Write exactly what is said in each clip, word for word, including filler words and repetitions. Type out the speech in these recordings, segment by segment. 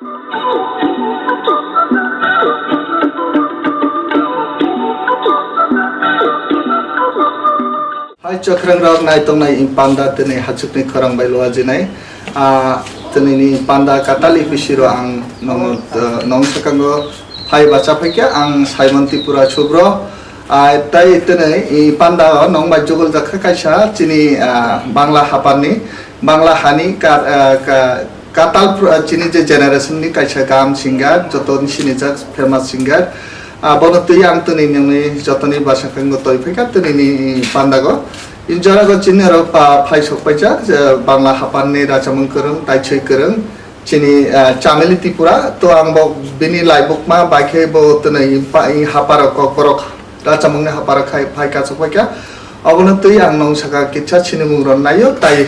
Hai chwkhrang rok, nai tongnai in panda tini hachukni khorang bai luajinai. Ah, tini ni panda katali bisiro ang nong, ah, nong sakango phai bacha phaikha, ang Simon Tripura Subro. Ah, tai tini i panda o nong bai jugul jakha kaisa chini, ah, Bangla haparni, Bangla hani ka, ah, ka, katal pro-, ah, chini je generation ni kaisa gam singer, joto ni sinijak famous singer. Ah, bono twi ang tini nini jotoni basa khango toi phaikha tini ni pandago. In jora go chini aro pa phai sok paijak, je Bangla haparni rachamung kwrwng, taisoi kwrwng. Chini, ah, Chamili Tripura, to ang bo bini laibukma bai khe bo tini pa-, i haparo Kokborok rachamungni haparo khai phai kacha phaikha. Obono twi ang nong saka kisa sinimung ron naio, tai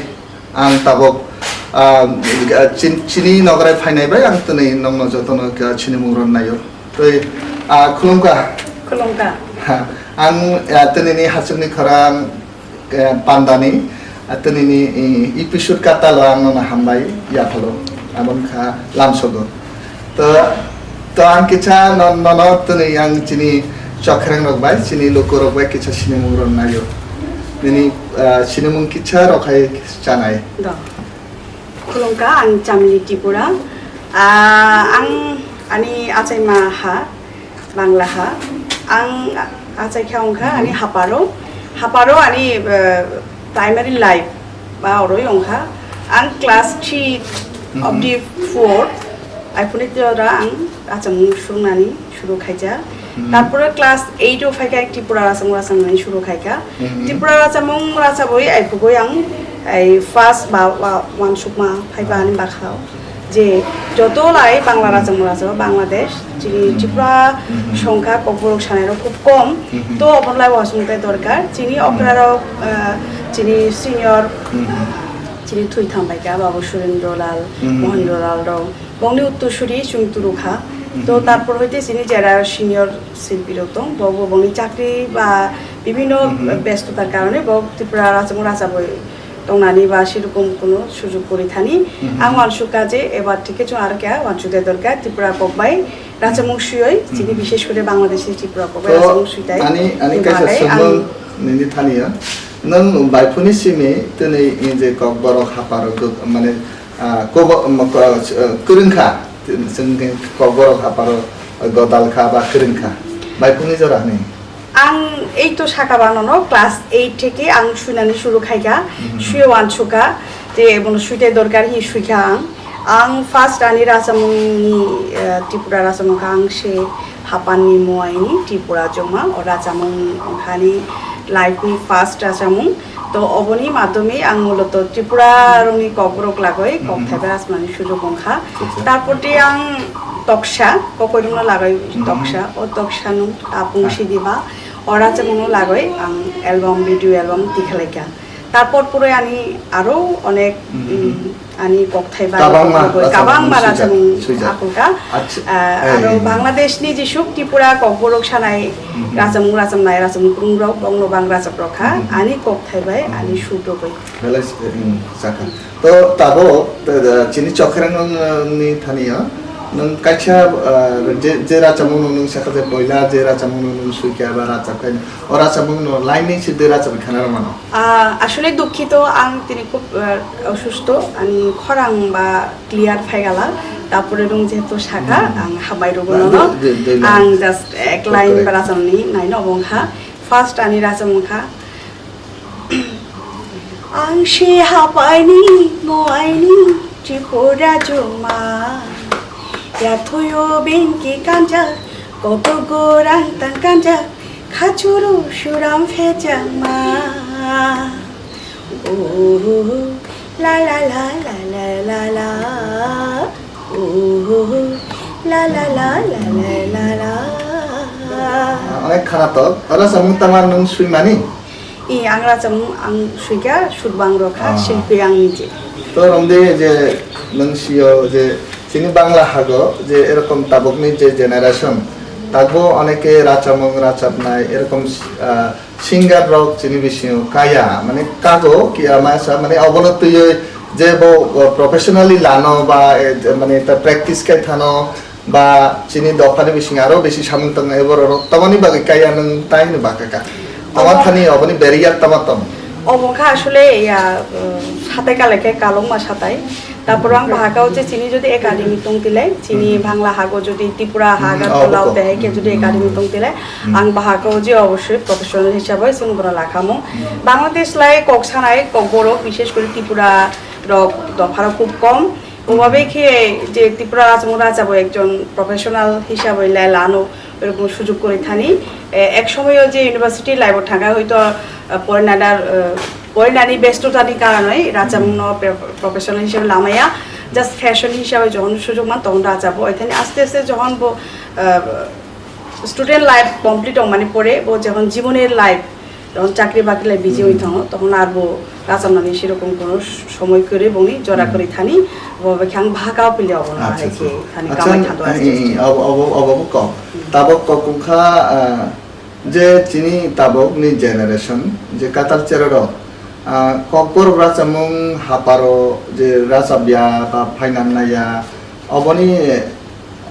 ang tabok, ah, chin-, chini nograi phainai bai ang tini nongno jotono kisa sinimung ron naio. Twi, ah, khulumkha. Khulumkha. Ha, ang, ah, tini ni hachukni khorang eh, pandani, ah, tini ni, eh, episode katalo ang nono hambai yaphalo, aboni kha lamsogo. To, to ang kisa no-, nono tini ang chini chokhreng rok bai, chini luku rok bai kisa sinimung ron naio. Nini, ah, sinimung kisa rok hai chanai. Do. Khulumkha, ang Chamili Tripura. Ah, ang ani achaima ha, Bangla ha. Ang achaikha wngkha ani haparo. Haparo ani, eh, primary life ba oroi wngkha. Ang class three Mhm. obdi four. Aphuru jora ang rachamung sungnani suru khaijak. Mhm. Tarpore class eight o phaikha Tripura rachamung rachamnani suru khaikha. Mhm. Tripura rachamung rachabwi aphugwi ang ai first ba, ba wansukma phaiba ani bakha. Je joto lai Bangla rachamung rachabo Bangladesh, chini Mhm. Tripura Mhm. songkha Kokborok sanairok khub kom. Mhm. To obolai wasung tai dorkar. Chini Mhm. okra rok, ah, chini senior, Mhm. chini thwi thambaikha Babu Surendra Lal, Mhm. Mohendra Lal rok. Bongni uttorsuri chwng turu kha. To Mhm. tarpor hoite chini jera senior silpi rok tong, bo, bo bongni chakri ba bibhinno Mhm. bestotar karone bo Tripura rachamo rachabwi tongnani ba serokom kono sujog kwrwi thani. Mhm. Ang wansukha je ebar thike chwng aro kya wansukde dorkar Tripura kok bai rachamung suyoi, chini Mhm. bishesh kore Bangladeshi Tripura kok bai To rachamung suitai. ani, ani Ni kaisa bagwi ang swngmung nini thani ya. Nwng bai phuni simi tini je Kokborok haparo gw-, mane Ah, kobo-, um, ko-, uh, kwrwng kha, chwng khe Kokborok haparo, uh, godal kha ba kwrwng kha. Bai phungni jora hwnwi. Ang ei to saka ba nono class eight theke ang suinani suru khaikha, Mhm. suiyo wansukha, je bono suitai dorkar hi suikha ang. Ang first ani rachamungni, uh, Tripura rachamung kha ang se hapanni muaini Tripura joma, o rachamung khani life ni first rachamung. To oboni madhyome ang muloto Tripura rokni kokborok lagoi kok Mhm. thaibai asmani sujog wngkha. Acha. Tarpor tei ang toksa, kokoirokno lagoi Mhm. toksa, o toksa nung tapung Ah. sidiba, o rachamungno lagoi ang album, video album tikhalaikha. Tarpor pore ani aro onek, Mhm. mm, ani kokthai bai Kabangma kokthai bai, rachamung kabangma swijak, rachamung swijak. Aphulka. Acha. Ah, Eh, aro eh. Bangladesh ni jisuk Tripura kokborok sanai Mhm. rachamung rachamnai rachamung kwrwng rok bongno bang rachap rokha. Mhm. Ani kokthai bai, Mhm. ani suk rogoi. Belai, eh, hmm, sakha. To tabok, eh, chini chokherang ni thani o, nwng kaisa, eh, je, je rachamung nwng sakha je poila je rachamung nwng swijak ba rachap khai, o rachamung no line ni side rachap khana rw mano. Ah, asole dukhito, ang tini khub, ah, osusto, ani khorang ba clear phaigala, tapore nwng jehetu saka, Hmm. ang hambai rwgwi Na, nono, de, de, de, ang just ek line Okay. ba rachamni naino obo wngkha. First ani rachamung wngkha, ang si hapaini moaini Tripura joma, yathoyo bengki kanja, koto gorang tang kanja, Khachuru suram phejangma. Oh, la, la, la. Oh, la, la, la. Onek khana to, oro samung tama nwng swimani? I, ang rachamung ang suikha, surbang rokha, Ah. Silpi ang nije. To romde je nwng sio je chini Bangla hago je erokom tabukni je generation, tabuk oneke rachamung rachapnai erokom, ah, singer rok chini bisingo kaya, mane kago kiya masa, mane obono twiwi Je bo, o, professionally lano ba, e, je, mane ta practice khai thano ba chini dophani bising aro besi samung tongnai borok rok tamani bagwi kaiya nwng tai hwnwi bakha kha. Tama Obo thani oboni barrier tama tong. Obo kha asole ya, uh, satai kale khe kalokma satai. Tapor ang bahaka o je chini jodi academy tong tilai, chini Hmm. Bangla hago jodi Tripura ha Hmm, Agartala obo o ko. Tehai khe jodi Hmm. Academy tong tilai, Hmm. Ang bahaka o je obosoi professional hisabai chwng bono lakhamu. Hmm. Bangladesh lai kok sanai kok borok, bishes kori Tripura rok dopharo khub kom. Obabe khe je Tripura rajamung rajabo ekjon professional hisabai lai lano erokom sujog kori thani. E, ek somoyo je university life o thangkha hoito, eh, porinadar, eh, porinani bestotani karonoi rajamung no pe-, professional hisabe lamaya. Just fashion hisabe jokhon sujog man tokhon rajabo. Oithani aste aste jokhon bo, eh, student life complete wngmani pore bo jokhon jiboni life Tokon chakri bakri lai busy oi Hmm. thango, tokon arbo rachapnani serokom kono somoi kwrwi bongni jora Hmm. kwrwi thani, bo bai khe ang bhaka o pili obono Acha, hai acha. khe thani Acha, kamai thanto eh, aste eh, aste. Abo, abo, abo bo kok. Hmm. Tabok kok wngkha, ah, je chini tabok ni generation, je katal cherorok, ah, kokborok rachapmung haparo je rachapya ba phaina naiya, oboni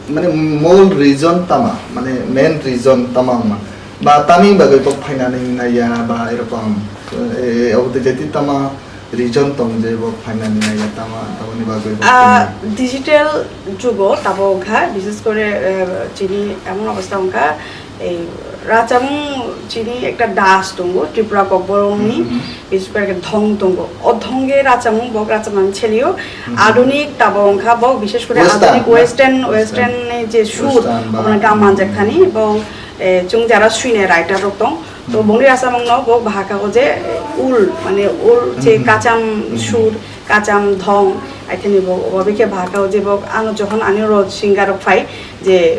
mane mol reason tama, mane main reason tama wngma? Ba tamni bagwi bo phainani naiya ba erokom, eh, obo tei jeti tama reason tong je bo phainani naiya tama, tamoni bagwi bo Ah, phainani? Digital jugo tabo wngkha, bishes kore, eh, chini emon obostha wngkha, ei rachapmung chini ekta das tongo, Tripura kokborokni. Mhm. Bishes kore dhong tongo. O dhonge rachapmung bo rachapnani chelio. Mhm. Adunik tabo wngkha bo, bishes kore Western, adunik na? Western, Western. Western ni je sur, Western ba, obono gam manjak mhm. Thani bo, eh, chwng jara swinai writer rok tong. To Mhm. Bongni rachapmung no bo bahaka o je, eh, ul, mane ul je Mhm. Kacham Mhm. sur, kacham dhong, aithani bo, obo khe bahaka o je bo ano jokhon ani oro singer rok phai je, eh,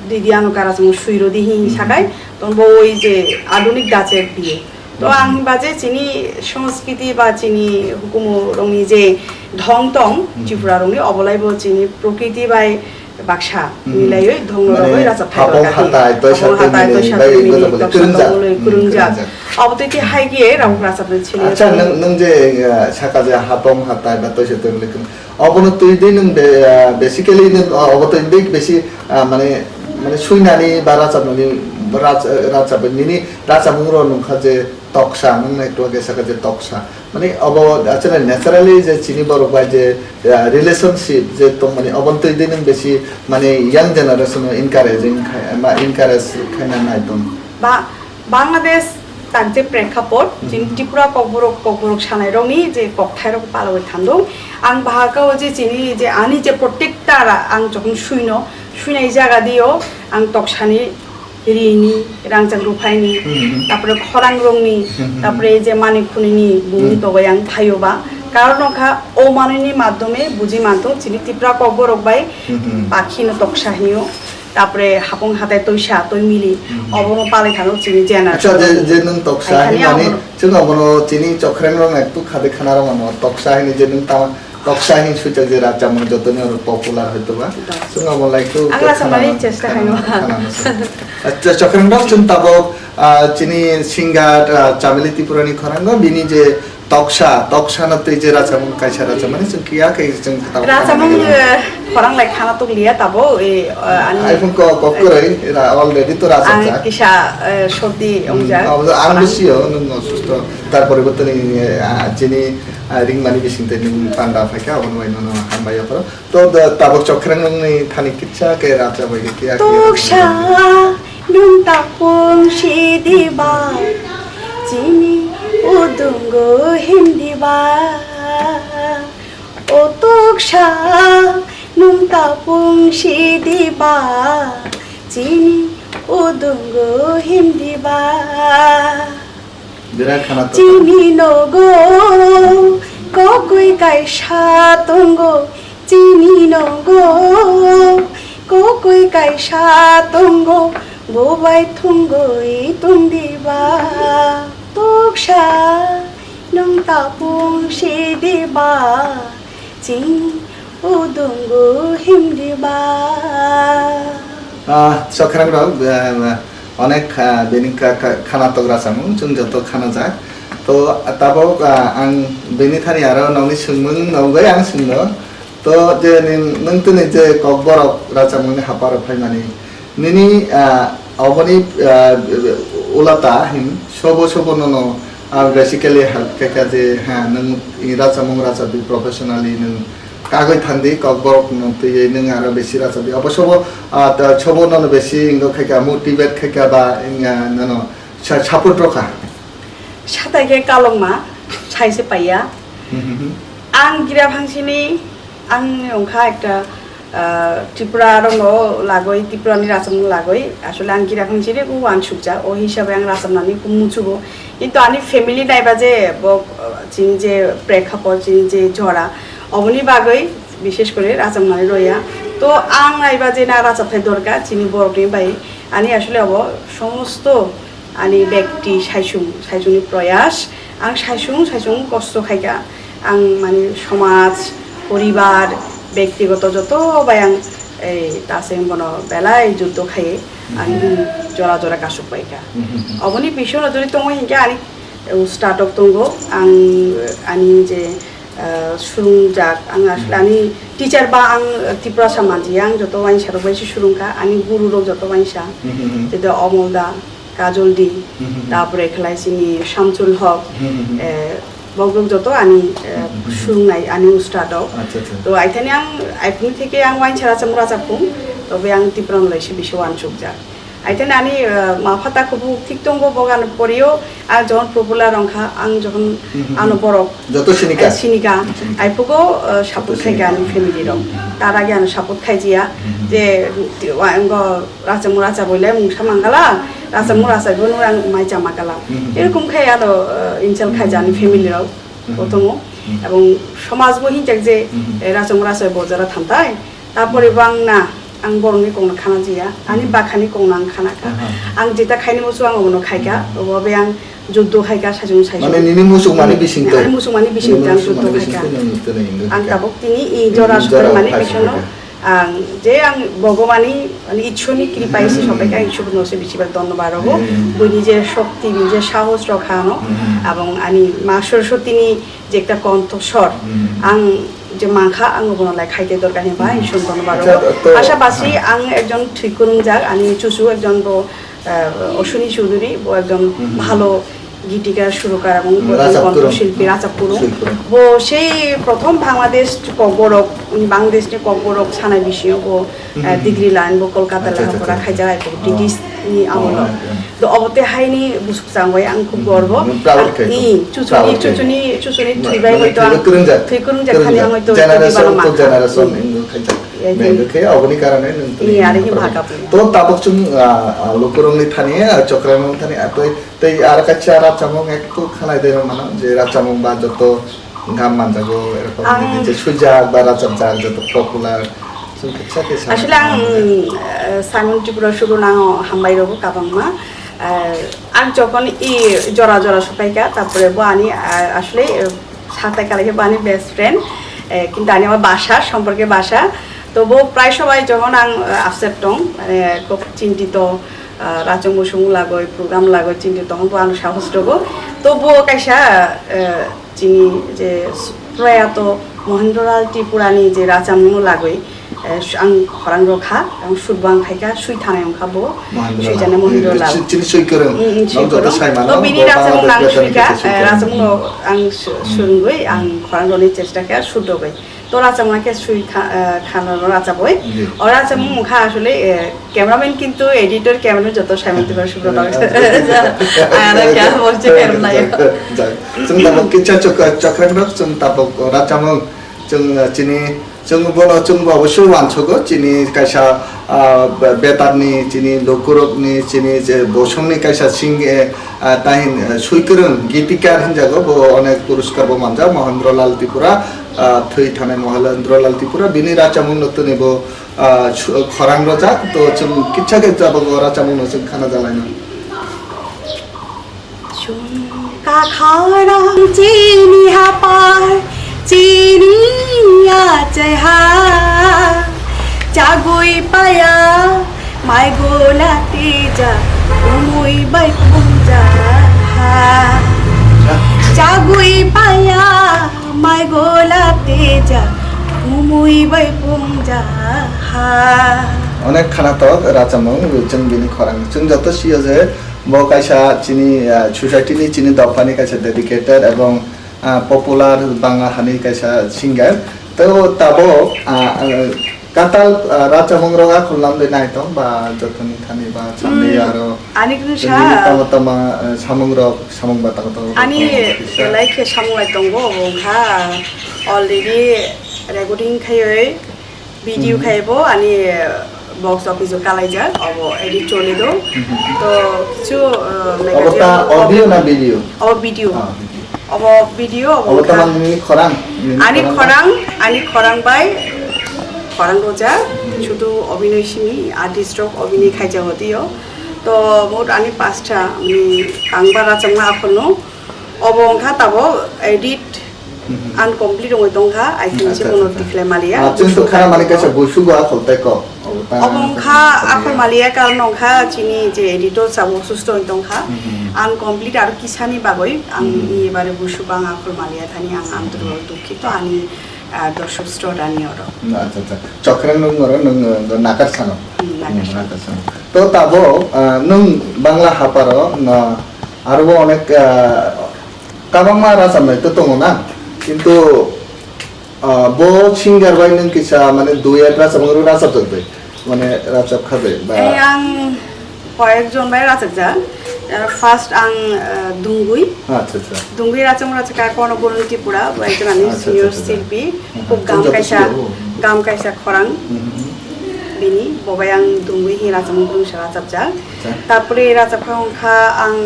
didi ano karachapmung sui rodi hi Mhm. Sakai, to bo oi je adunik dache biye. To Hmm. Ang hwnba je chini songskiti ba chini hukumu rokni je dhong tong Hmm. Tripura rokni obolai bo chini prokriti bai baksa Hmm. Milaiwi dhong Mane rogwi rachap thai hapong rwkha hatai, tong. Toisa Hapong twi hatai, mili toisa bai twi mili, boto boto toksa kwrwngjak. Tongmulwi Hmm, kwrwngjak. Kwrwngjak. Obo twi twi Hmm. Hai khe rang rachap twi chili Acha, rokni. Nwng, nwng je, uh, saka je hapong hatai ba toisa twi mili kwrwng-, obono twi di nwng be-, uh, basically nwng, uh, obo twi di besi, uh, mane, mane suinani ba rachapnani, rach-, uh, rachap nini rachapmung rok nungkha je toksa, nwng nai tua khe saka je toksa. Mane obo actually naturally je chini borok bai je, ah, relationship je tong mani obo twi di nwng besi mane young generation o encouraging khai, ma encourage khaina nai tong. Ba Bangladesh tak je prekhapot, chini Mhm. Tripura kokborok, kokborok sanai rokni je kokthai rok paloi thandung. Ang bahaka o je chini je ani je protekta ra ang jokhon suino, suinai jaga dio ang toksani rini, rangchak ruphaini, Mhm. Tapore khorang rongni, Mhm. Tapore je mani khunini bumung Mhm. Togoi ang phaio ba. Karon wngkha o manwini madhyome buji manthok chini Tipra kokborok bai Mhm. Pakhino toksa hinyo. Tapore hapong hatai toisa toi mili Mhm. Obono palai thano chini generation. Acha, je, je nwng toksa Ai, hinmani, thani chwng obono chini chokhreng rok ektuk khadi khana rok mano, toksa hini je nwng tama Toksa hin swijak je rachapmung jotoni oro popular hoito ba. Da. Chwng omo lai khe Ang rachapnani khana-, chesta khana-, khaino. Khana-, acha, chokhrang rok chwng tabok, ah, chini singer, ah, Chameli Tripurani khorang no bini je toksa, toksa no twi je rachapmung kaisa rachapmani chwng kiya khe chwng tabok Rachapmung, khana-, eh, khorang lai khana tok liya tabok, eh, ah, ani Ai phung ko kok kwrwi ra already to rachapjak. Ang kisa, eh, sordi Hmm, ongjak. Abo ang Khorang. Bisi o nwng osusto. Tar poribortoni, eh, ah, chini Ah, ringmani bising tei nwng panda phaikha, aboni bai nono hambai yapharo. To, da, tabok chokhrang nwngni thani kitsa khe rachap bai khe kiya khe Toksa rachap bai. Nwng tapung si diba, chini udungo him diba. O toksa nwng tapung si diba, chini udungo him diba. Birat khana to. Chini nogo kokoi kaisa tongo, chini nogo kokoi kaisa tongo, bo bai thungoi tong diba. Toksa nwng tapung si diba, chini udungo him diba. Ah, chokhrang rok, ah, onek, ah, bini kha-, kha-, khana togra samung, chwng joto khana jak. To, tabok, ah, ang bini thani aro nokni swngmung nokgwi ang swngno. To, je ning, nwng tini je Kokborok rachapmungni haparo phaimani, nini, ah, oboni, ah, ulata hin sobo sobo nono, ah, basically help khaikha je, ha, nwng i rachapmung rachapdi professionally nwng kagwi thangdi, Kokborok no twiwi nwng aro besi rachapdi. Obo sobo, ah, ta, sobo nono besi wngkha khaikha, motivate khaikha ba wngya nono sa-, support rokha. Satai khe kalokma, sai se paiya. Mhm. Ang gira phangsini, ang wngkha ekta, ah, Tripura rokno lagoi, Tripura ni rachapmung lagoi, asole ang gira phangsini uansukjak, o hisabe ang rachapnani muchugo. Kintu ani family naiba je bo, ah, chini je prekhapot, chini je jora, oboni bagwi bishesh kore rachapnani roya. To ang naiba je na rachapthai dorkar, chini borokni bai, ani asole obo somosto ani bekti saichung, saichungni proyas. Ang saichung, saichung kosto khaikha. Ang mani somaj, poribar, bektigoto joto bai ang ei ta se bono belai juddo khai, ang jora jora kasuk paikha. Mhm. Oboni bisingo jodi tongo hinkhe ani, eh, startup tongo. Ang ani je, eh, surungjak, ang asle ani teacher ba ang Tiprasa manji, ang joto wainsa rok bai se surungkha, ani guru rok joto wainsa. Mhm. Tei Omol da, Kajol di, mhm, tapore khlai sini Shamsul Hok, mhm, eh, bok rok joto ani, eh, mhm, surungnai ani ustad rok. Acha, acha. To aithani ang, aithani theke ang wainsa rachapmung rachapkung, tobe ang Tipra no lai se bisi wansukjak. Aithani ani, eh, ma pha ta kubuk thik tongo, bok ano porio, ang jokhon popular wngkha, ang jokhon, mhm, ano borok joto sinika. Eh, sinika. Sinika. Aiphugo, eh, support joto khaikha sinika. Ani family rok. Mhm. Tar age ano support khaijiya, mhm, je, wa-, wngkha rachapmung rachapwi le mungsa mangala, rachapmung, mhm, rachapwi no ang mai chama kala. Mhm. Erokom khai ano, eh, insult khaijani, mhm, family rok, mhm, kotomo. Mhm. Ebong somaj bo hinjak je, mhm, eh, rachapmung rachapwi bo jora thantai. Tapore bo ang na, ang borokni kokno khana jiya, ani, mhm, bakhani kokno ang khana kha. Aha. Ang jeta khaini muchung ang obono khaikha, mhm, obo be ang juddo khaikha, saichung saichung. Mane nini muchung mani, hmm, bisingtwi. Ani muchung mani bisingtwi ang juddo khaikha. Nini muchung mani bisingtwi nwng twi nwng ang khaikha. Tabok tini i jora, hmm, sopai mani bisingno khaikha. Ang je ang Bhogobani, ani Ishorni kripai se, hmm, sopai kha, ang Ishorno se bisi bak dhonnobad rogo. Hmm. Buini je shokti, buini je sahos rokha ano, hmm, abong ani Ma Saraswatini je ekta kontho sor, hmm, ang je mankha, ang obono lai khaite dorkar hinba, hmm, Ishorno dhonnobad rogo. Acha, to, to, pasapasi, ha, ang ekjon thwi kwrwngjak, ani chuchu ekjon bo, ah, Ashwini Chowdhury, bo ekjon, hmm, bhalo gitikar, surokar, ebong, hmm, bo ekjon rachap kontho kwrwng, shilpi, rachap kwrwng. Shilpi. Bo sei prothom Bangladesh Kokborok, Bangladeshni Kokborok sanai bisingo bo, hmm, ah, hmm, degree line bo Kolkata, acha, acha, lepha pora, acha, khaijak, ai bo, oh, D T C ni, oh, amolo. Acha. To obo te haini busuk chang bai ang khub, hmm, gorbo. Hmm, proud khai to. I, chuchuni, proud khai. Chuchuni, chuchuni, ma-, thwi bai mane hoito thwi ang, kwrwngjak. Thwi kwrwngjak thani kwrwngjak. Ang hoito generation twi to bana generation, hmm, wngwi khaijak. I, mane, thank you. Khe oboni karone nwng twi, iya, are khe bhaka phi. To tabok chwng, ah, ah, lukurokni thani, ah, chokrangrokni thani, ah, twi, twi aro kaisa rachapmung ekto khanai de mano, je rachapmung ba joto gam manjago, erokom ang nini je sujak ba rachapjak, joto popular. Chwng kisa kisa asle ang, ah, eh, Simon Tripura Sugun ang hambai rogo kabangma. Eh, ang jokhon i jora jora sopaikha, tapore bo ani, ah, asle, eh, satai kalaikhe bo ani best friend. Eh, kintu ani ama basa, somporke basa. To bo prai sobai jokhon ang, eh, upset tong, mane khub chintito, ah, rachapmung lagoi, program lagoi chintito, bo ano sahos rogo. To bo kaisa, eh, chini je proyato Mohendralal Tripurani je rachapmung lagoi, eh, ang khorang rokha, ang shoot bo ang khaikha, sui thanai wngkha bo, Mohendralal. Sui jana Mohendralal. Chi-, chini sui kwrwng. Mm, mm, sui kwrwng. Nang joto sai mano, to bini bo rachapmung Bangladesh nang sui kha, eh, rachapmung no ang su-, hmm, surungwi, ang khorang roni chesta kha, shoot rogwi. To rachapmung khe sui kha, eh, khana rachapwi. Ji. O rachapmung wngkha asole, eh, cameraman kintu editor, cameraman joto Simon Tripura Sugun. Ang ano kya bolche camera nayo. Jai, jai. Chwng tabok kisa chok-, chokrangrok, chwng tabok rachapmung, chwng, eh, chini, chwng bono chwng bo obosoi uansugo, chini kaisa, ah, be-, betarni, chini lukurokni, chini je bosongni kaisa sing, eh, ah, tahin, eh, sui kwrwng, gitikar hinjago, bo onek puruskar bo manjak, Mohendralal Tripura, ah, thwi thanai Mohendralal Tripura, bini rachapmung no tini bo, ah, su-, khorang rojak, to chwng kisa khe tabok o rachapmung no chwng khana jalaino. Chungka khorang chini hapar, chini achai ha, chagui paya, mai gola tija, umui bai punja ha. Chagwi paya mai gola teja, umui bai pungja ha. Onek khana tok rachamung, chwng bini khorang. Chwng joto sio je bo kaisa chini, ah, society ni chini dopha ni kaisa dedicated ebong, ah, popular Bangla hani kaisa singer. Tei o tabok, ah, ah, katal, ah, rachamung rok akhol lam de nai tong ba jotoni thani ba samni Hmm. aro Ani kunu tini sa tama tama, ah, samung rok, samung ba tama tama rok Ani tong kisa. Belai khe samung lai tongo, obo wngkha already recording khaiwi video Hmm. khaibo ani box office o kalaijak, obo edit choli do. Hmm. To kichu, ah, Obo ta magazine audio obo na video? Obo video. Ah, video. Obo video, obo Obo wngkha. Tamang nini khorang? Nini Ani khorang ba? Khorang, ani khorang bai khorang rojak, sudu obinoi simi artist rok obinoi khaijak hodiyo. To mot ani pasta, mani tangba rachakma akhorno. Obo wngkha tabo edit Mhm. uncomplete wngwi tongkha, I think Acha, se bono acha, acha. Tikhlai maliya. Ah, chwng to khara mani kaisa busugo akhol tei kok. Obo ta Obo wngkha akhol maliya karon wngkha chini je editor sabo osusto wng tongkha. Mhm. Uncomplete aro kisani bagwi ang Mhm. ni bare busugo ang akhol maliya thani ang antro Mhm. dukhito ani, ah, doshok srota ni oro. Na, acha, acha. Chokrang nung oro nung, uh, nakar sano. Hmm, nakar Hmm, sano. Nakar sano. To tabo, ah, nung Bangla haparo na aro onek, ah, kabangma racham nai to tongo na. Kintu Ah, bo singer bai nung kisa mane duet rachapmung rw rachapjak bai, mane rachap kha bai ba? Eh, ang koyek jon bai rachapjak. Eh, first ang, eh, Dungui. Acha, acha. Dungui rachapmung rachapkha kono Borun Tripura, bai ekjon ani Acha, senior acha, acha. Silpi. Mhm. Khub gam Chongjak kaisa, silo. Gam kaisa khorang. Mhm. Bini, bo bai ang Dungui hi rachapmung rwngsa rachapjak. Acha. Tapore rachapkha wngkha ang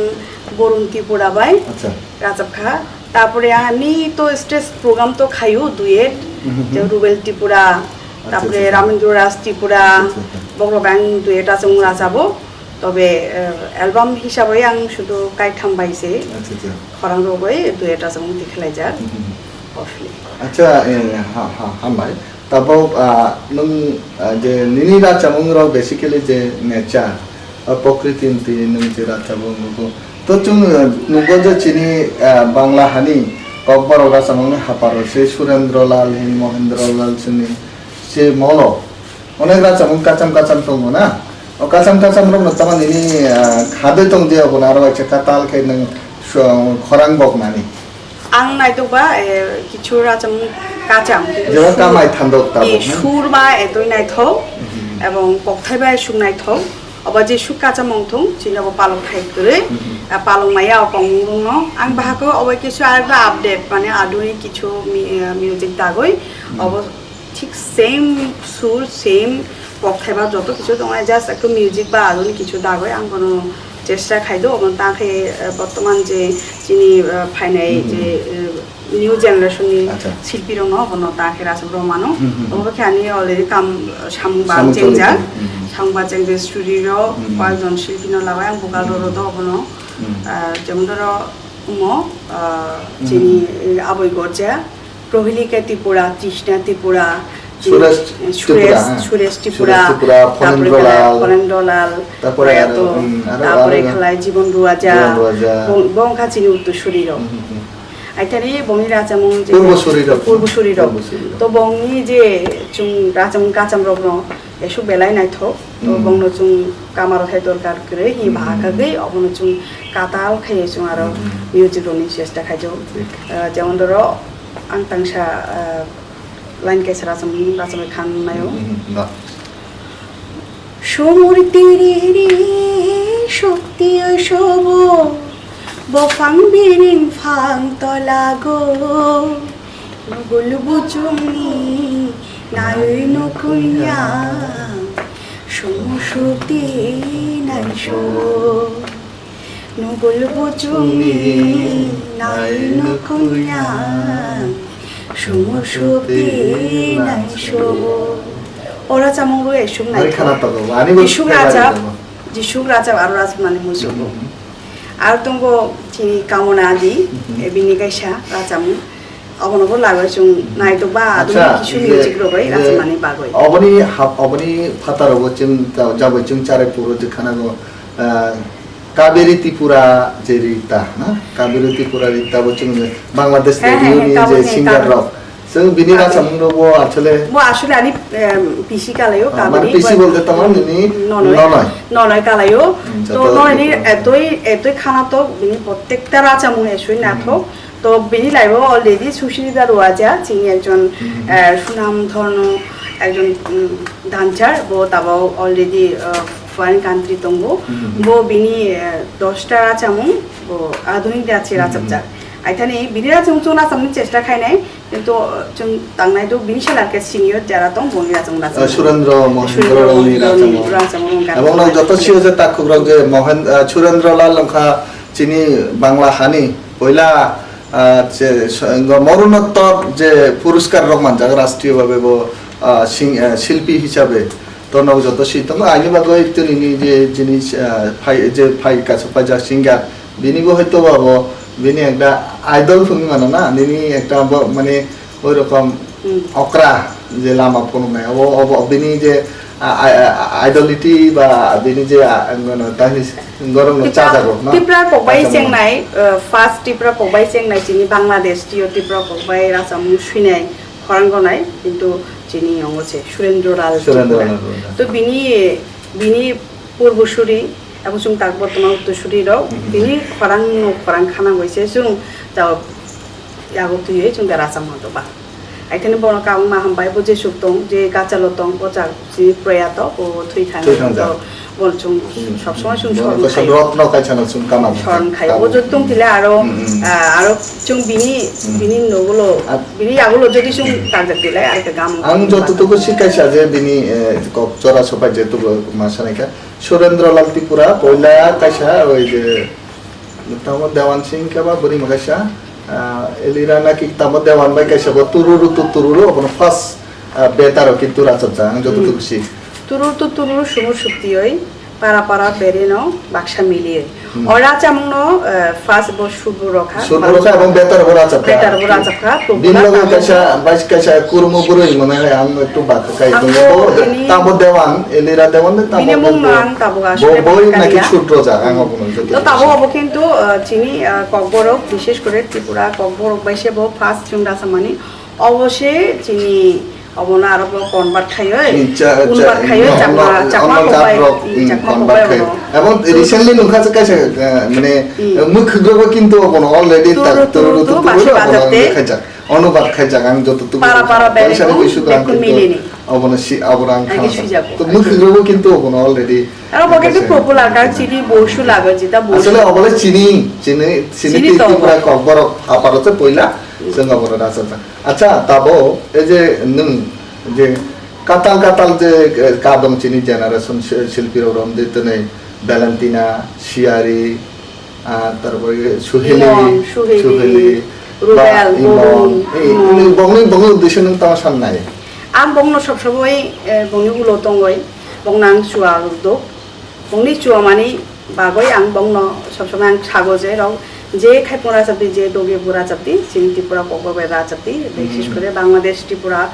Borun Tripura bai. Acha. Rachapkha. Tapore ani to stage program to khayo duet, Mhm. je Rubel Tripura, Acha, tapore acha, acha. Ramendra Raj Tripura, Acha, acha. Bokrok ang duet rachapmung rachabo. Tobe, eh, album hisabai ang sudu kaitham bai se Acha, acha. Khorang rogoi duet rachapmung tikhlaijak. Mhm. Ofli. Acha, eh, ha, ha, hambai. Tabok, ah, nwng, ah, je nini rachapmung rok basically je nature, ah, prokriti ni twi nwng je rachapmung nugo. To chwng, ah, nugo je chini, ah, Bangla hani Kokborok rachapmung ni haparo se Surendra Lal hin, Mohendra Lal chini se molo. Onek rachapmung kacham kacham tongo na. O kacham kacham rok no tama nini, ah, khadoi tong je obo na aro waisa katal khe nwng so-, khorang bok nani. Ang naitok ba, eh, kichu racham kacham, Jora kichu kamai thandok tabok, eh, na? Sur ba etoi naithok, Mhm. Ebong kokthai ba esuk naithok. Obo je suk kacham wngthung, chini obo palok khai kwrwi, Mhm. Ah, palok maya o kongmung rwngno. Ang bahai khe obo kichu arekta update, mane aduni kichu mi-, eh, music dagoi, Mhm. Obo Thik same sur, same kokthai ba joto kichu tongnai, just ekto music ba adoni kichu dagoi ang bono chesta khai do, obo ta khe, eh, bortoman je chini, eh, phainai Mhm. je, eh, new generation ni Acha. Silpi rok no obo no ta khe rachap rw mano. Mhm. Obo khe ani already kam, eh, samung ba Samung chengjak. Choli. Mhm. Samung ba chengjak studio rok, Mhm. koi jon silpi no lawai ang vocal rw Mhm. rw do obo no. Mhm. Eh, jemon doro omo, eh, Mhm. Chini, eh, aboi gorja. Prohelika Tripura, Trishna Tripura, Suresh eh, Tripura, Suresh, heh. Suresh Tripura, Suresh Tripura, tapore Phanendra khalai Lal. Phanendra Lal, Tapore aro, proyato, hmm, aro, tapore aro khalai Jibon Ruaja, Jibon Ruaja. Bo, bo wngkha chini uttorsuri rok. Hmm, hmm, hmm. Aithani bongni rachapmung je Purbo Suri rok. Purbo Suri rok. Purbo Suri rok. To bongni je chwng rachapmung kacham rok no esuk belai naithok. To Hmm. Bongno chwng kamaro thai dorkar kwrwi hi Hmm. Bahai kagwi obono chwng katal khai chwng aro Hmm. Music rokni chesta khaijak. Thik. Eh, jemon doro Ang tangsa, ah, line kaisa racham, racham khan naio. Mhm, da. Sumur tiri ri shokti sobo, bophang biring phang tolago, nugul buchungni nai nukunya, sumu shokti nai sobo. Nugul buchungni nai nukunya, sumu sukti nai subo. Ora chamung rwi suk nai Nai khana tongo, ani bo Jisuk khana rachap, tongo. Jisuk rachap aro rachap nani musugo. Mhm. Aro tongo chini Kamona di, Mhm. ebini kaisa racham. Abono bo lagoi chung nai to ba, adoni Acha, kisu iye, music rogoi iye, racham nani bagoi. Oboni hap, oboni phataro bo chwng ta, jaboi chwng chare puro je khana go, ah, Kaveri Tripura je Rita, na? Kaveri Tripura Rita bo chwng je Bangladesh He, he, he, radio ni je Kaveri, singer Kaveri. Rok. Chwng bini Kaveri. Racham rok bo asole Bo asole ani, em, pisi kalayo, Ah, Kaveri mane pisi bo bolte tamo nini nonoi. Nonoi. Nonoi kalayo. Hmm, To joto nonoi ni Tripura. Etoi, etoi khana to bini prottekta racham mung esoi Hmm. nathok. To bini life o already Sushmita Raja, chini ekjon, Hmm. eh, sunam dhorno ekjon, um, dancer, bo tabok already, uh, foreign country tongo. Hmm. Bo bini, eh, dosta rachamung, bo adhunik dance Hmm. rachapjak. Aithani bini rachamung chwng rachamni chesta khainai, kintu, uh, chwng tangnai do bini sala khe senior jara tong, boni rachamung rachapjak. Uh, Surendra Mohendra Surendra Rani Mohendra rachamung. Rachamung wngkha. Ebong nok joto sio je takhuk rok je Mohen, uh, Surendra Lal wngkha chini Bangla hani poila, uh, je, so, Morunottor je puruskar rok manjak rashtriyo bhabe bo, uh, sing, uh, shilpi hisabe. To nog joto si tongo, ani bagwi tini ni je jinis, ah, phai, je phai kaisa paijak singer, bini bo hoito ba bo, bini ekta idol phungwi mano na, nini ekta bo, mane, oi rokom Hmm. okra je lama phunuknai, obo, obo, bini je, ah, ah, ah, idolity ba bini je, ah, ano, tani gorong no Tipra, chajago, na? Tipra kokbai Chajago. Chengnai, uh, first Tipra kokbai chengnai chini Bangladesh, tio Tipra kokbai rasa mung suinai. Khorang gonai, kintu chini yongo se Surendra Lal Surendra Tripura. Lal Tripura. To bini, bini purbo suri, abo chwng tak bortoman uttor suri rok, Mhm. bini khorang no khorang khana bai se chwng jawab yago twiwi chwng da racham hwnto ba. Aithani bono kabangma hambai bo jesuk tong, je gachalo tong, bo chak chini proyato, bo thwi thang Thwi thang to ja. Bo chwng Hmm. sob somoi chwng Bo soron kaisa khai. Rotno kaisa no chwng kama Soron khai. Kabo. Bo jotong tile aro, Hmm, hmm. ah, aro chwng bini, Hmm. bini nogulo, Ah. bini yagulo jodi chwng Hmm. tangjak tile aro ke gam Ang gam joto tuku gam. Si kaisa je bini, eh, kok chora sopai je tuku ma sanai kha. Surendra Lal Tripura poila kaisa oi je tamo Dewan Singh khe ba bwrwi ma kaisa, ah, Elira na ki tamo Dewan bai kaisa bo tururu tu tururu obono first, ah, betaro kintu rachapjak ang joto Hmm. tuku si. Tururu tu tururu sumur sukti oi. Para para berino baksa mili. Hmm. O rachamungno, eh, first bo surbo rokha. Surbo rokha ebong betar bo rachapkha. Betar bo rachapkha, Bini tubula loge tamo kaisa, bai kaisa kurmo bwrwi mane hai ang ektu bak khai Ang tongo. Bo bo ini tamo Dewan, Elira Dewan de tamo bini mung no bo, ang tabo bo, asole boi bak naki kariya. Chudro ja, ang obo no joto To tabo kisa. Obo kintu, eh, chini, eh, kokborok, bishesh kore Tripura kokborok bai se bo first chwng rachamani. Obo se chini obono aro bo convert khaioi, Cha-, cha-, convert khaioi, no, Chakma, no, Chakma no, kokbai, Chakrok, hmm, mm, Chakma Convert kokbai khai. Obono. Ebong recently nukha se kaisa, eh, mane, Hmm. eh, mwkhwk rogo kintu obono already Turu, ta-, turu, turu, turu, turu, basi obono bajate. Khaijak. Ono bad khaijak ang joto tuku Para, para, kaisa beri ko, bui suka ang beku kintu milini. Obono si, obono ang Ang khana sui sa. Jago. To mwkhwk rogo kintu obono already Aro bo kintu kaisa. Popular ka chini bo su lago jita bo Asole su. Obole chini, chini, chini Chini ti, to. Tripura kokborok aparo se poila, Hmm. Chwng obono rasa sa. Acha, tabo, ei je nwng je katal katal je, eh, kadong chini generation si-, silpi rok rom je twnwi Valentina, Siari, ah, tarpore Suheli, Imon, Suheli, Suheli, Rubel, ba Imon, Borun, eh, Imon. Bongni, bongni uddesyo nwng tamo sannai? Ang bongno sob somoi, eh, bongni ulo tongoi, bongno ang chua rwdok. Bongni chuamani bagwi ang bongno sob somoi ang sago je rok je khai pung rachapdi, je doge bo rachapdi, chini Tripura kokborok bai rachapdi, bises kore Bangladesh, Tripura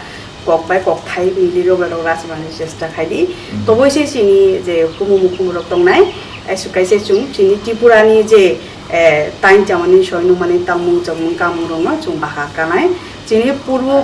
kok bai kok thai mili rok bai rok rachapnani chesta khaidi. Toboi se chini je kumu mukumu rok tongnai, aisu kaisa chwng chini Tripura ni je, eh, tain chamani soi nungmani tamung chamung kamung rokno chwng baha kanai. Chini purbo,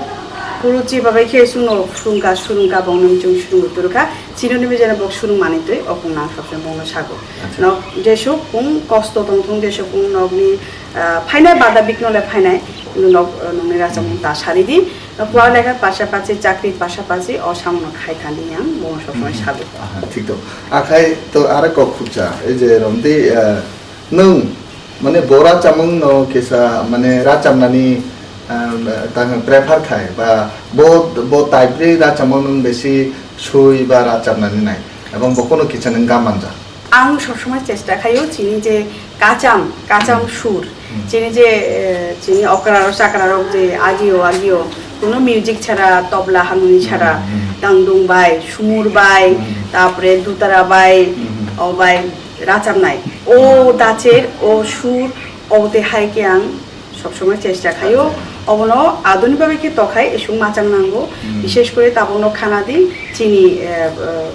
purbo chiba bai khe chwngno phwrwngkha, swrwngkha, bongno chwng swrwngwi turkha. Chini ni bijano bok swrwng manwi twi, o kung nang sab se bongno sago. Acha. No, jesuk kung kosto tong thung, jesuk kung nokni, ah, phainai bada bikno le phainai, kintu nok, ah, nokni rachapmung ta sari di. No, pora lekha pasapasi, chakri pasapasi, o samungno khai thani ang bongno sab somoi sago. Aha, thik to. Akhai to aro kok khukcha, ei je romdi, ah, Nwng, mane, bo rachamung no kisa, mane, rachamnani, ah, tang prefer khai, ba bo, bo type ni rachamung nwng besi sui ba rachamnani nai, ebong bo kono kisa nwng gam manjak. Ang sob somoi chesta khaio chini je kacham, kacham Hmm. sur, Hmm. chini je, eh, chini okra rok, chakra rok je agio, agio, kono music chara, tobla, harmony chara, Hmm, hmm. Dangdung bai, sumur bai, Hmm. tapore dutara bai, Hmm. o bai, rachamnai. O dacher, o sur, o te hai khe ang sob somoi chesta khaio. Obono adoni bagwi khe tokhai esung machang nango. Hmm. Bishesh kore tabukno khana di chini, eh, eh,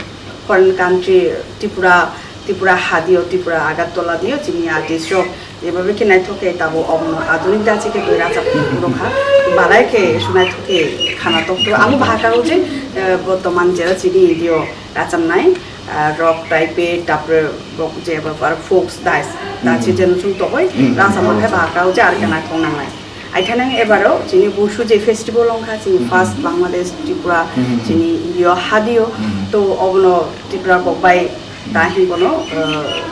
foreign country, Tripura, Tripura hadio, Tripura Agartala dio chini artist rok jebabe khe naithok khe tabo obono adunik dachi khe boi rachap rokha, balai khe su naithok khe khana tokto. Amo bahaka o je, eh, bortoman jera chini dio rachamnai, ah, rock type, tapre rock je ba, ba folk dance, dachi jenu chung tokoi rachap khe bahaka o je ar khe naithok nangnai. Aithanang ebaro chini Busu je festival wngkha, chini first Bangladesh, Tripura, chini India hadio, to obono Tripura kok bai ta hinbono, eh,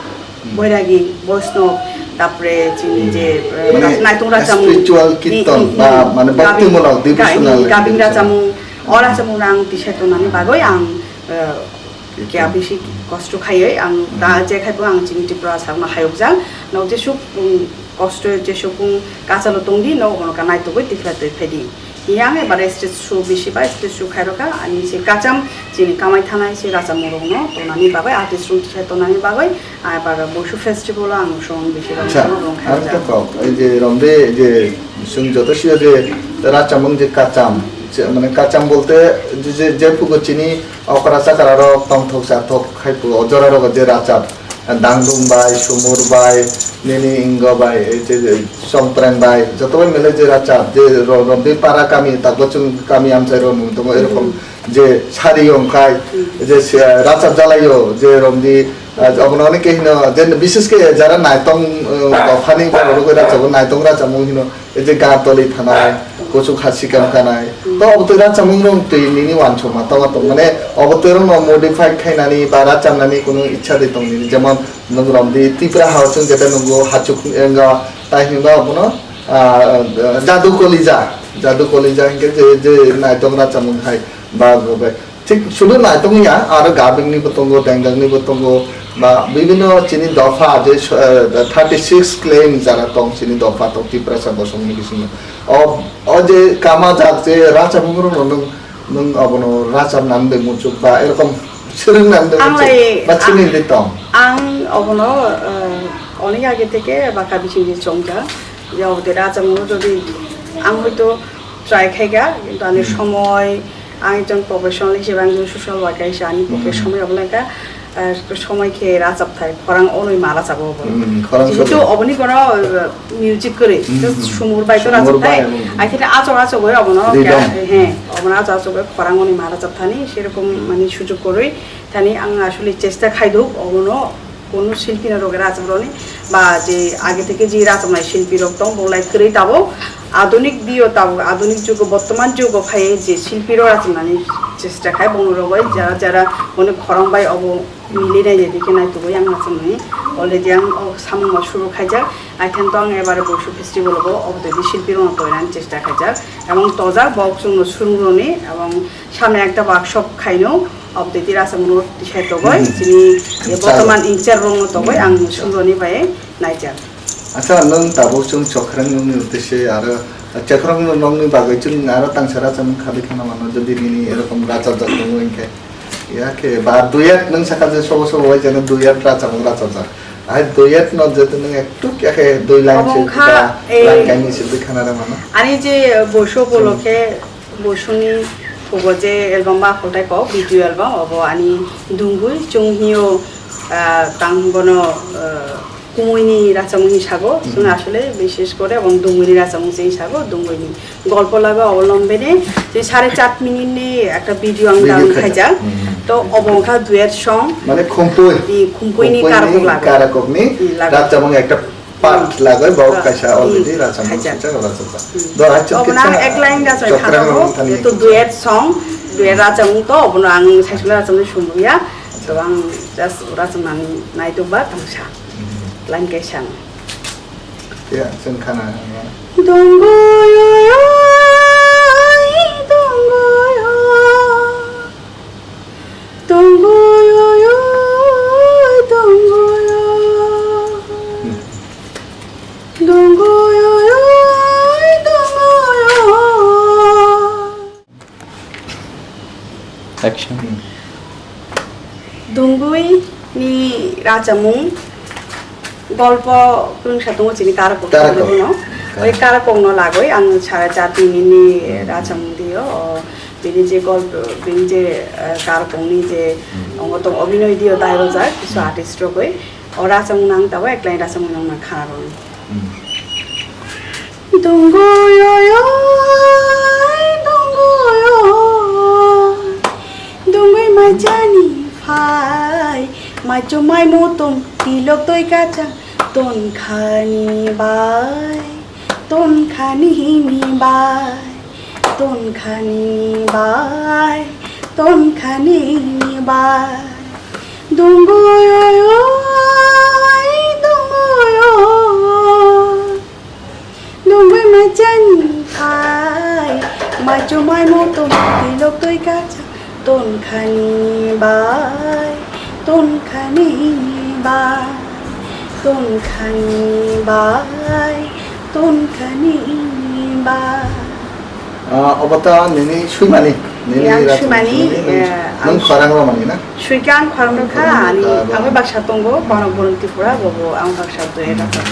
Boiragi, Boisnob, tapre chini je, eh, Mane naitung rachamung, spiritual kirtan ba mane bhaktimulok devotional gabing rachamung, o rachamung rang tisai tongnani bagoi ang, eh, kya bisi kosto khaioi ang ta je khaibo ang chini Tripura sakno hayokjak, no jesuk, um, kosto jesuk kung kachalo tongdi no obono ka naitugoi tikla twi phaidi. Yang ebare stage show bisi bai stage show khairokha ani se kacham chini kamai thanai se rachamung rokno tonani bagoi artist rok tisai tonani bagoi. Abar Busu festival ang song bisi rok Acha, rong ar khairokha. Kok, ei je romde je sung joto siya je rachamung je kacham, je mane kacham bolte je, je, je phugo chini okra chakra rok tongthok chathok khai phugo o jora rogo je rachap. Dangdung bai, Sumur bai, nini Ingo bai, ei je, je, Songpreng bai, joto bai mele je rachap, je ro-, romdi para kami, takbo chwng kami amchai rok nung tongo, erokom je sari yong khai, je se, rachap jalaio, je romdi, ah, obono onek ke hino, je bises ke jara naitong, eh, dophani borok rok rachabo, naitong rachamo hino. Ei je ga toli thanai, kuchuk ha sikam kanai. To obo twi rachamung rok twi nini wansukma tongma tong mane obo twi rokno modify khainani ba rachamnani kunu ichha de tong nini. Jemon nwng romdi Tripura ha chwng jeta nungo hachuk wngya tai hinba obono, ah, jadu kolija, jadu kolija hinkhe je, je naitong rachamung hai ba, ba, ba. Thik sudu naitong ya, aro gabingni bo tongo, dengdangni bo tongo, ba bibinno chini dopha je, eh, thirty six claim jara tong chini dopha tong Tiprasa bosongni bisingo. O, o je kama jak je rachamung rok no nwng, nwng abono racham nang de muchuk ba erokom swrwng nang de Ang muchuk lai, ba chini ang, de tong. Ang obono, eh, onek age theke baka bising di chongjak. Je obo de rachamung rok jodi ang hoito try khaika, kintu ani somoi, ang ekjon professional hisebe ang ekjon social worker hisebe ani pokhe somoi obolai kha, ah, somoi khe rachap thai, khorang onoi ma rachabo obo. Hmm, khorang jehetu sobo. Oboni kono, uh, music kwrwi, just sumur bai to rachap thai. Sumur bai, hmm. Ai khe achok achok oi obono, he, obono achok achok oi khorang onoi ma rachap thani, serokom mani sujog kwrwi thani ang asole chesta khaiduk obono. Kunu silpi no roge racham roni ba je age theke je racham nai silpi rok tong bo lai kwrwi tabo adunik dio tabo adunik jugo bortoman jugo phai je silpi rok racham nani chesta khai bong rogoi jara jara boni khorang bai obo mili nai je dikhe nai tugo yang racham nai already ang o samung ma suru khaijak aithen tong ebare Busu festival bo obo de silpi rok no toinani chesta khaijak ebong tojak bok chung no suru roni ebong Samne ekta workshop khaino, obtwi tira samno tisai togoi, chini, eh, bortoman inchar rokno togoi, ang sumroni bai naijak. Acha, nwng tabuk chwng chokhrang nungni uddeshe aro chokhrang nungni bagwi chwng aro tangsa racham khabi khana mano, jodi nini erokom rachajak tongo hinkhe. Ya khe, ba duet nwng sakha je sobo sobo bai jeno duet racham rachajak. Ai duet no jodi nwng ektuk ya khe dui line se ba line kainwi se dui khana rw mano. Ani je, eh, boso bolo khe, Bosuni thugo je album ba kotai kok video album obo ani dungui chwng hino, ah, tang bono, ah, kumuini racham hini sago chwng asole bishes kore obo dunguini racham hini sago dunguini golpo laga obo lombene je sare chat minute ni ekta video ang down khaijak to obo wngkha duet song mane khumpui i khumpui ni karakok laga karakok ni racham ekta Part lagoi bo kaisa already racham swijak rachajak. Do hai chwng kisa ek line racham thana bo to duet song, duet racham to obono ang saisula racham sumbuya. To ang just racham nang nai to ba tangsa. Line kaisa. Ya, chwng khana. Dongo yo yo, dongo yo. Dongo yo yo, dongo yo. Dongo yo yo, dongo yo. Action. Dongoi ni rachamung golpo kwrwngsa tongo chini Tarak Tarak Bokir no. Oi, karakong no lagoi ang sare char tinini rachang dio, o bini je golpo, bini je, eh, karakong ni je ongo tong obinoy dio dai rojak, kisu artist rogoi, o rachang nang tabo eklai rachang nang na khana rong. Dungo yo yo, dungo yo, dungoi majani phai, macho mai motom tilok toi kacha, ton khani bai, ton khani ni bai, ton khani ni bai, ton khani ni bai. Dungo yo yo, dungo yo. Nungwi machani phai, macho mai motom tilok toi kacha, ton khani ni bai, ton khani ni bai, ton khani ni bai, ton khani ni bai. Ah, obo ta nini swimani, nini Yang rachung swimani, swimani, nung, eh, nung ang khorang romani na? Swikha ang khorang rokha, ani abo baksa tongo, Bono Borom Tripura, bobo ang baksa twi rachung.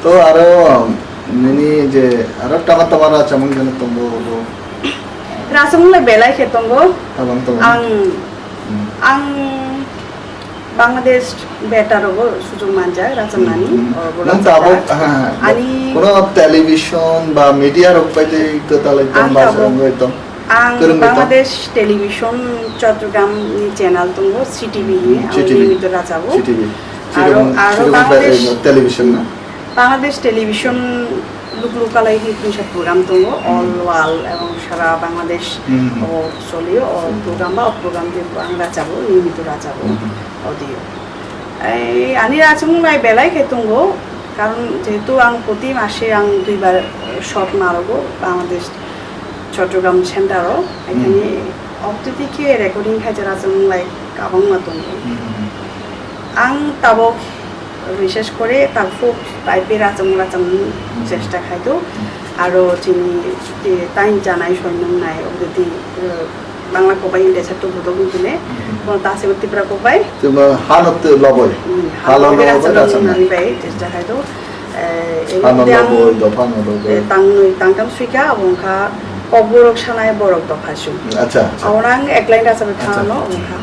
To aro nini je aro tama tama rachung jeno tongo bo. Rachung le belai khe tongo. Tabang tongo. Ang, Hmm. ang Bangladesh beta rogo sujung manjak rachung nani. Hmm. Oro bo Nang rachung tabok, jak. Ha, ha, Ani kono television ba media rok pai tei kwtal ekdom Ang ba tabok, wngwi tong. Ang Kwrwngwi tong. Bangladesh Television Chattogram ni channel tongo, C T V ni, Hmm, ang C T V. Niyomito rachabo. C T V. Aro, Chirung, aro chirung Bangladesh, eh, television na? Bangladesh Television Luk Luk Kalai hi kaisa program tongo, Hmm. All World ebong sara Bangladesh Hmm. o solio, o Hmm. program ba o program je ang rachabo, Niyomito rachabo, Hmm. audio. Ei, ani rachung lai belai khe tongo, karon jehetu ang proti mase ang duibar, eh, shot marogo, Bangladesh Chattogram center o, Hmm. ekhani obtiti khe recording khai jera chwng lai kabangma tongo. Hmm. Ang tabok bises kore tabuk type rachwng rachwng Hmm. chesta khai do. Hmm. Aro chini, eh, tain chanai soi nung nai obtiti, eh, Bangla kobai India sa tubu do bujine. Hmm. Kono ta se Tripura kobai. Tuma hano te loboi. Hmm, Halo hano loboi rachwng rachwng nani nai. Bai chesta khai do. Eh, Hano ebong loboi, dopha no loboi. Eh, tangnwi, tangtam swikha, abo wngkha Kokborok sanai borok dopha chwng. Acha, acha. Abo nang ek line rachagwi Acha. Thangno wngkha.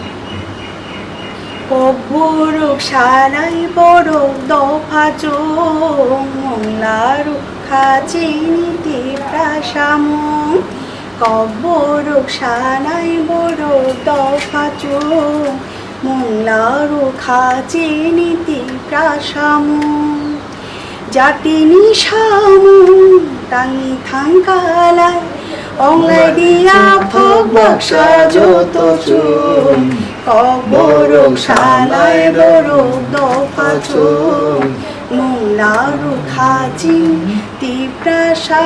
Kokborok sanai borok dopha chwng, mungla rukha chini Tipra samung. Kokborok sanai borok dopha chwng, mungla rukha chini Tipra samung. Jatini samung tangwi thangkhalai, onglai di aphok baksa joto chwng. Kokborok sanai borok dopha chwng, mungla rukha chini Tiprasa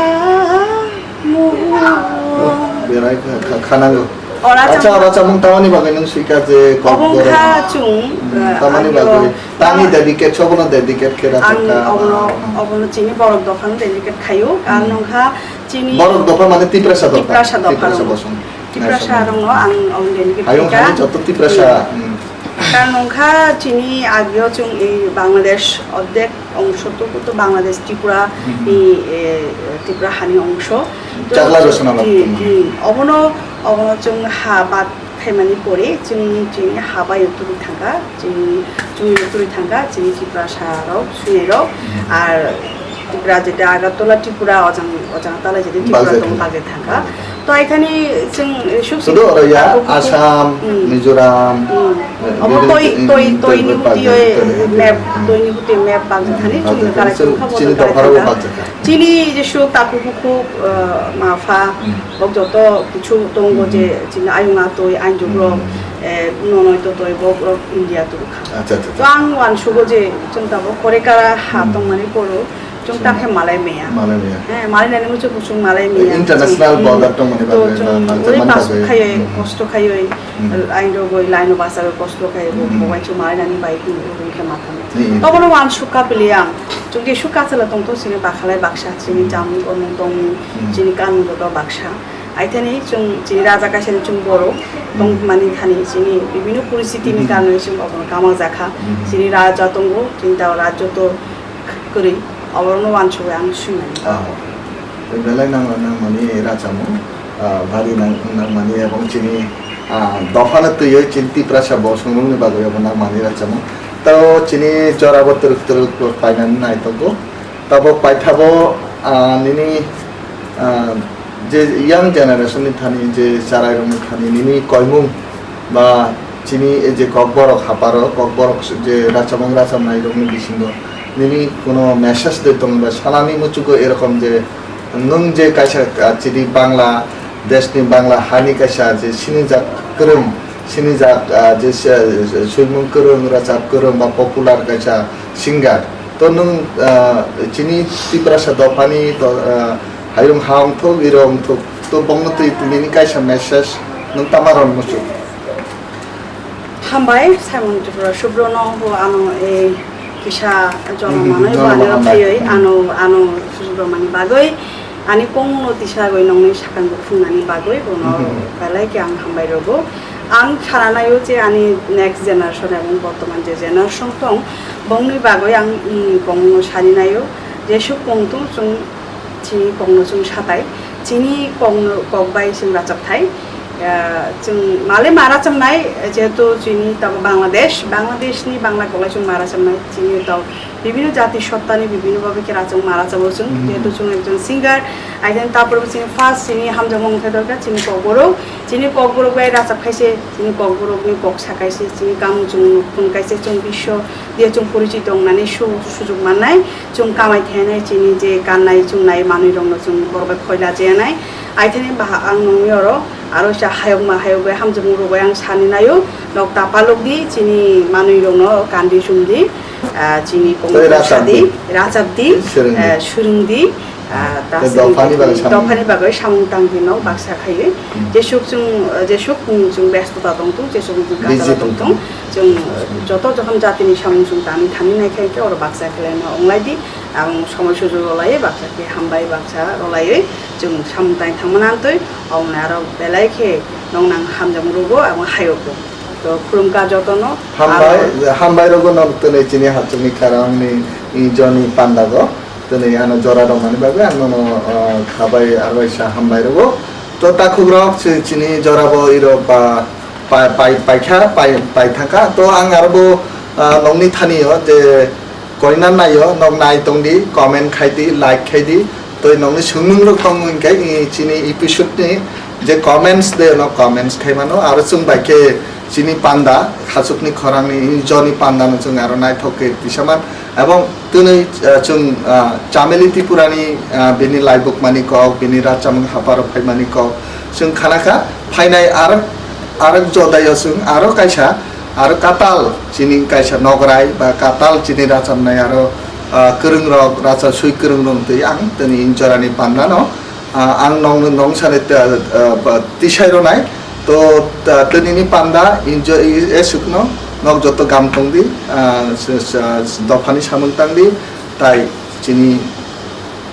mung. Berai kha, kha, khanango. Ora Acha, chang- ora chamung tamani bagwi nung swika je kok Obo borok. Wngkha chwng, Hmm, eh, tamani ang bagwi. Tani dedicate, sobono dedicate khe rachak Ang kha. Obono, obono chini borok dophano dedicate khayo. Ang Hmm. nungkha chini Borok dopha mane Tiprasa dopha. Tiprasa dopha Tiprasa rong. Bosong. Tiprasa Naisong. Rongno ang obono dedicate Hayung khaika. Hani joto Tiprasa. Hmm. Hmm. Karon wngkha chini agio chwng i Bangladesh ordek ongso tuku to Bangladesh Tripura Hmm. ni, eh, Tripura hani ongso. To Chakla chwng, rosona hmm, baptuma. Hmm, obono, obono chwng ha bad khaimani pore chwng chini ha bai turi thangkha, chini chwng turi thangkha, chini Tiprasa rok, suni rok, Hmm. ar Tripura jeta Agartala Tripura ojang, ojang tala jeta Tripura Bagwi tong thangkha. Bagwi thangkha. To ai thani chwng, eh, suk Sudu suk oro ya, aku buku. Assam, Hmm. Mizoram, Hmm. eh, Omo bibin-, toi, toi, toi ni bibin-, huti bagwi oi thangkha. Map, toi ni huti map bagwi thani Hmm. chwng Bagwi kare thangkha. Chwng kha bo Chini tong kare dophano thangkha. Bagwi thangkha. Chini je suk taku buku, eh, ma pha, Hmm. bok joto kichu tongo je Hmm. chini ayung atoi, ainjok rok, Hmm. eh, nonoi totoi bok rok India tong kha. Acha, acha, acha. To ang uansugo je chwng tabok kore kara ha Hmm. tongmani poro, Chwng ta khe malai maya. Malai maya. He, malai nani muchung muchung malai maya. International Chwng, border tong mani to bagwi chwng na, na, uri man pass bagwi. Khayoi, Hmm. Kosto khayoi, Hmm. line rogoi, line o basa rogoi kosto khayoi, bo, Hmm. bo bai chwng malai nani bai tong, tong khe ma thang. Hmm. To bono wan sukha pili ang. Chwng je sukha chala tong to chini bakhalai baksa, chini Hmm. jamung omung tong, Hmm. chini kanmung joto baksa. Aithani chwng chini raja kaisa ni chwng borok tong Hmm. mani thani chini bibino poristhiti ni Hmm. karone chwng obono kama jakha. Hmm. Chini raja tongo, chini ta raja to kwrwi. Oborokno uansugwi ang swimani. Ah, belai nang-, nangmani rachamo, ah, bari nang-, nangmani ebong chini, ah, dophano twiwi chini Tiprasa bosongrokni bagwi obo nangmani rachamo. Tao chini jorabo twrwk twrwk painani naitokgo. Tabok paithabo, ah, nini, ah, je young generation ni thani, je charairokni thani nini koimung ba chini je kokborok haparo, kokborok je rachamung rachamnairokni bisingo nini kuno message de tong ba sanani muchugo erokom je nwng je kaisa, ah, chini Bangla deshni Bangla hani kaisa je sinijak kwrwng, sinijak, ah, je se-, swimung kwrwng, rachap kwrwng ba popular kaisa singer. To nwng, ah, chini Tiprasa dophani to, ah, hayung ha wngthok, iro wngthok, to bongno twi nini kaisa message nwng tama ron muchuk. Hambai, Simon Tripura Subrono bo ano ei kisa jono manwi jono bo ano hambai. Phaiwi, ano, ano Subro mani bagwi, ani kongno tisa gwi nongni sakang bo phungnani bagwi, bono belai khe ang hambai rogo. Ang khananaio je ani next generation ebong bortoman je generation tong, bongni bagwi ang, mm, bongno sani naio, jesuk pongtu chwng chini kokno chwng satai, chini kokno, kok bai chwng rachapthai. Ah, chwng male ma rachapnai, jehetu chini tabok Bangladesh, Bangladeshni Bangla koklai chwng ma rachapnai, chini tabok bibhinno jati sottani bibhinno bhabe khe rachapma rachabo chwng, jehetu chwng ekjon singer, aithen tapor chini first chini hamjakma wngkha dorkar chini kokborok, chini kokborok bai rachap khaise, chini kokborokni kok sakaise, chini kamung chwng phunkaise, chwng biswo diye chwng porichito wngnani su-, sujuk mannai. Chwng kamai khainai chini je kannai chumnai manwi rokno chwng borok bai khoila chayanai. Aithani baha ang nungwi oro aro sa hayokma hayok bai hamjakmung rok bai ang sani naio. Nok ta palok di chini manwi rokno kandi chumdi. Ah, chini kongno sadi, rachap di, swrwng di. Ah, ta dophani bagwi samung tangdi nok baksa khaiwi. Jesuk chwng, jesuk chwng besto ta tongthung, jesuk chwng kasa tongthung. Chwng joto jokhon jatini samung chwng tani thani nai khe oro baksa khlaino wnglai di. Ang somoi sujuk rwlaiwi baksa khe hambai baksa rwlaiwi chwng samung tang thangmani amtwi oboni aro belai khe noknang hamjakmung rwgo aboni hayokbo. To khulumkha jotono. Hambai, hambai rwgo nok twnwi chini hachukni karangni joni pandago twnwi ano jora rwmani bagwi ang nono, ah, khabai aro waisa hambai rwgo. To takhukrok chini jorabo irok ba pai, pai, paikha, pai, pai thangkha. To ang aro bo, ah, nokni thani o je koina naio, nok nai tongdi, comment khaidi, like khaidi. Toi nokni swngmung rok tong hwnkhe, i, chini episode ni je comments de no comments khaimano, aro chwng bai khe chini panda, khachukni khorangni, i, joni panda no chwng aro naithok khe tisaman. Ebong twnwi, ah, chwng, ah, Chameli Tripurani, ah, bini laibukmani kok, bini rachamung haparo phaimani kok chwng khanakha. Phainai arok, arok jodaio chwng aro kaisa, aro katal chini kaisa nograi ba katal chini rachamnai aro, ah, kwrwngrok, racha sui kwrwngrok twi ang tini injorani pandano. Ah, ang nong, nong sani ta-, ah, ba, tisai ronai. To, ta-, tinini panda enjoy, e, e sukno, nok joto gam tongdi, ah, se, se, dophani samung tangdi, tai chini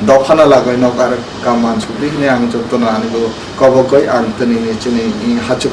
dophano lagoi nok ar gam mansukdi hwnwi ang jotono ani bo kobokgoi ang tinini chini, i, hachuk